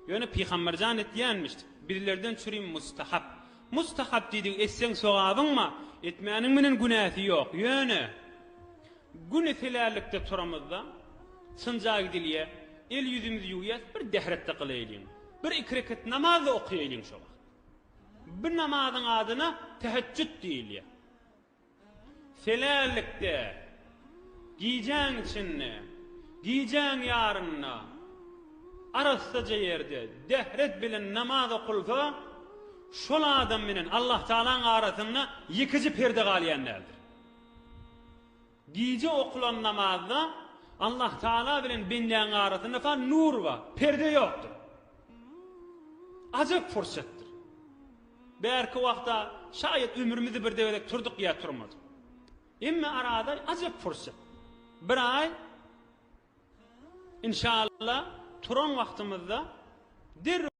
Ýöne Pygamberjan etýänmiş. Bizlerden çürim mustahap. Mustahap diýdigi etseň sogabyň bar, etmäniň menen günäsi ýok. Ýöne güni selärlikde turamyzda çynja gidilýä, el ýüzümizi ýuwýas, bir dähretde gylaýlyň. Bir iki reket namaz-da okaýalyň şo wagt. Bu namazyň adyna teheccüt diýilýär. Selärlikde, gijäň içinde, gijäň ýarynda, arassaja ýerde dähret bilen namaz okulsa, şol adam bilen Allahtagalaň arasynda ýekeje perde galýan däldir. Gije okulan namazda Allahtagala bilen bendäň arasynda fa nur bar, perde ýokdur. Ajap pursatdyr. Bärki wagta şaýat ömrümizi birde gezek turduk ýa turmadyk. Emme arada ajap pursat. Bir aý inşallah turan wagtymyzda derrew.